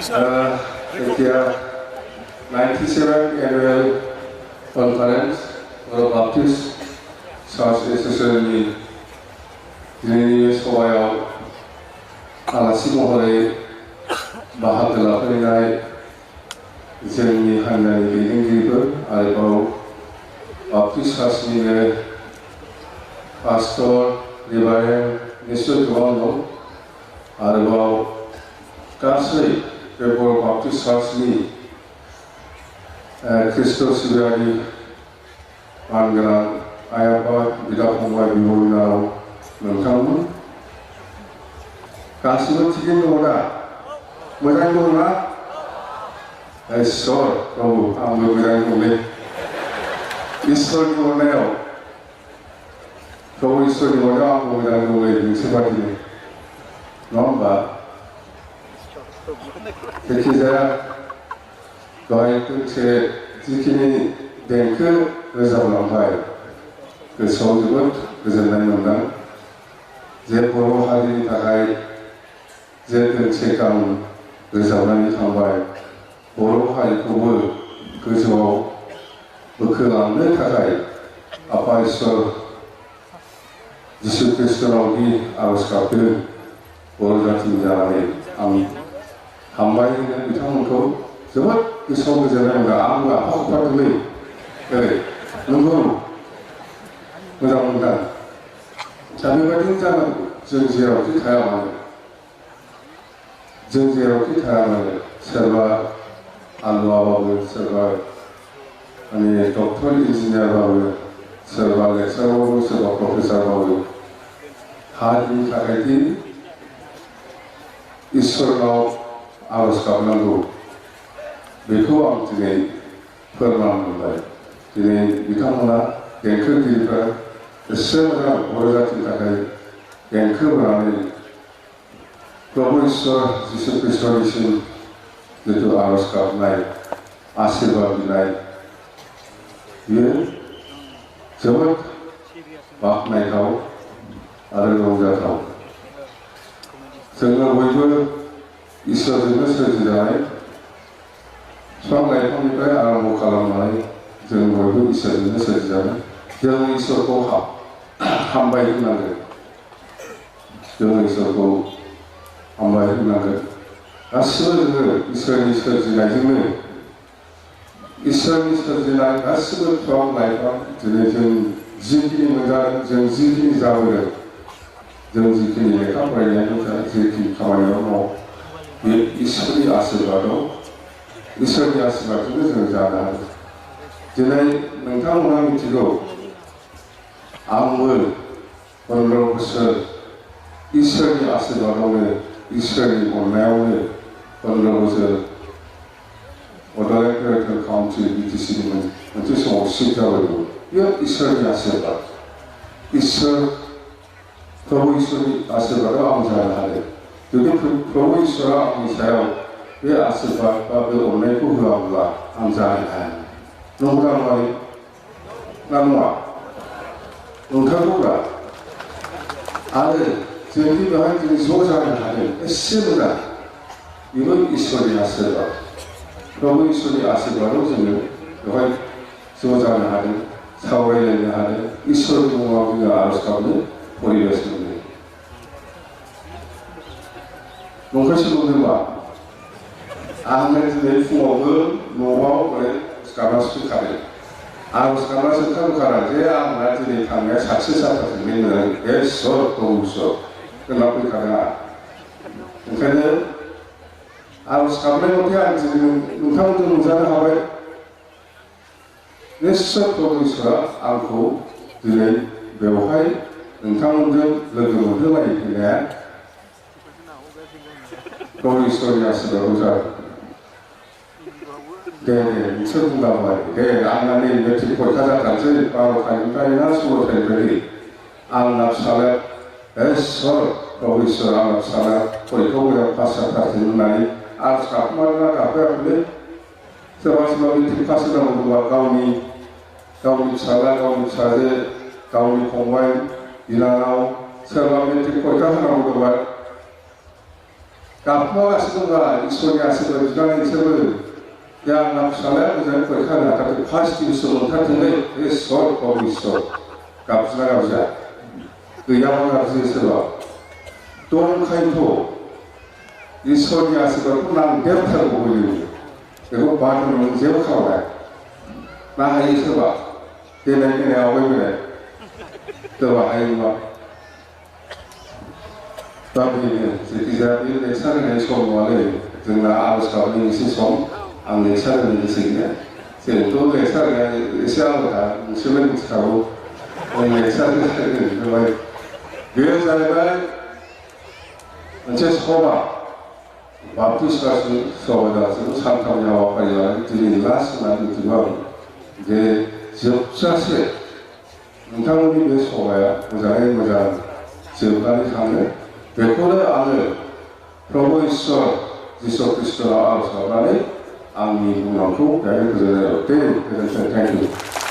The 97th Annual Conference Boro Baptist Church Association दिनैनि सभायाव आलासि महरै बाहागो लाफैनाय जोंनि हान्जानि दैदेनगिरिफोर आरोबाव बाप्टिस्ट चार्चनिनो पास्टर रिभारेन्ड निश्चय गोबां दं आरोबाव गासै बे बर' बाप्टिस्ट चार्चनि ख्रिस्ट' सिबियारि मानगोनां आइ आफा बिदा फंबाय बिब' बिनानाव नोंथांमोन गासिबो थिगैनो दङ दा मोजां दङ ना इसोर प्रभु आंबो मोजां दंलै इसोरनि अननायाव प्रभु इसोरनि अननायाव आंबो मोजां दंलै नोंसोर बादिनो नङा होमबा जायखिजाया दहाय दोंसे जिखिनि देंखो रोजाबलांबाय गोसोआव जोबोद गोजोननाय मोनदों जे बर' हारिनि थाखाय जे दोंसे गान रोजाबनानै थांबाय बर' हारिखौबो गोजौआव बोखोलांनो थाखाय आफा इसोर जिसु ख्रिस्ट'नावदि आर'ज गाबदों बर' जाथिनि जानानै आं हामबाय होनो बिथांमोनखौ जोबोद गोसोआव गोजोननाय मोनदों आंबो आफा उफादोंलै नंगौ मोजां मोनदों दा बेबायदिनो जानांगौ जों जेरावखि थाया मानो सोरबा आलुवाबाबो सोरबा डक्टर इन्जिनियारबाबो सोरबा लेक्सारारबाबो सोरबा प्रफेसारबाबो हारिनि थाखायदि इसोरनाव आर'ज गाबनांगौ बेखौ आं दिनै फोरमान मोनबाय दिनै बिथांमोना देंखोगिरिफ्रा एसे मोजां बर' जातिनि थाखाय देंखो बोनानै प्रभु इसोर जिसु ख्रिस्ट'निसिम जिथु आर'ज गाबनाय आशीर्बाद बिनाय बियो जोबोद बाख्नायथाव आरो रंजाथाव जोङो बयबो इसोरजोंनो सोरजिजानाय बिफां लाइफांनिफ्राय आरम्भ खालामनानै जों बयबो इसोरजोंनो सोरजिजानाय जों इसोरखौ हामबाय होनांगोन जों इसोरखौ हामबाय होनांगोन गासिबो जोङो इसोरनि सोरजिनायजोंनो इसोरनि सोरजिनाय गासिबो बिफां लाइफां दिनै जों जिखिनि मोनजादों जों जिखिनि जाबोदों जों जिखिनि लेखा फरायनायानो जा जिखिनि खामानियाव माव बे इसोरनि आशीर्बादजोंनो जों जानो हायो दिनै नोंथांमोना मिथिगौ आंबो 15 बोसोर इसोरनि आशीर्बादावनो इसोरनि अननायावनो 15 बोसोर बड'लेण्ड टेरिट'रियेल काउन्सिल बिटिसिनि मोनसे समाव सिट जाबायमोन बेयो इसोरनि आशीर्बाद प्रभु इसोरनि आशीर्बादाव आं जानो हादों जुदि प्रभु इसोरा आंनि सायाव बे आशीर्बाद बा बे अननायखौ होआब्ला आं जानो हाया नंगौना नङा ना नङा नंथारगौब्ला आरो जोंनि बेवहाय जों ज' जानो हादों एसे मोजां बेबो इसोरनि आशीर्बाद प्रभु इसोरनि आशीर्बादाव जोङो बेवहाय ज' जानो हादों सावरायलायनो हादों इसोरनि मुङाव जोङो आर'ज गाबनो परिबेस मोनदों नंखायसो नंदोंबा आंनो दिनै फुङावबो न'आव गाबनासो फैखादों आर'ज गाबनासो ओंखारबोखादों जे आंना दिनै थांनाया साक्सेस जाथारदोंलै मोजां इसोर प्रभु इसोर होनना फैखादों आं ओंखायनो आर'ज गाबनाय मथे आं दिनै नोंथांमोनजों नुजानो हाबाय निश्चय प्रभु इसोरा आंखौ दिनै बेवहाय नोंथांमोनजों लोगो मोनहोलाय फैनाया प्रभु इसोरनि आशीर्बादाव जादों दे नोंसोर बुंलांबाय दे आंना नै मेट्रिक परिखा जाथारसै 12थानिफ्राय ना 16थानिफ्राय आंना फिसालाया इसोर प्रभु इसोर आंना फिसालाया परिखायाव मोजां पास जाथारथों होननानै आर'ज गाबखोमादोंना गाबखोआखैलै सोरबा मेट्रिक पास जानांगौबा गावनि फिसाला गावनि फिसाजो गावनि फंबाय बिनानाव सोरबा मेट्रिक परिखा होनांगौबा 가포가 쓰던가 이소리 아시던 주간의 이세를 야, 나 살아야 되는 거 하나 같은 파시티 있어 같은데 이 소리 거기 있어. 갑시나 갑시다. 그 양반 갑시서 돈 카이토 이 소리 아시던 난 대타고 보이는 그리고 바로 문제가 나와. 나 하이서 봐. 걔네 하고 그래. 또 하이마. tapi setiap itu saya dengan semua lagi dengan arus kau ini sistem angin saya dengan sini sehingga saya dengan siapa sebenarnya kau angin saya dengan baik dia saya macam sekolah waktu sekali sekolah itu sampai apa ya jadi last nanti juga dia siap saya entah ini sekolah macam siapa ni बेखौनो आङो प्रभु ईश्वर जिसु ख्रीष्टनाव आरज खालामनानै आंनि बुंनायखौ बेहाय फोजोबनाय जाबाय। Thank you.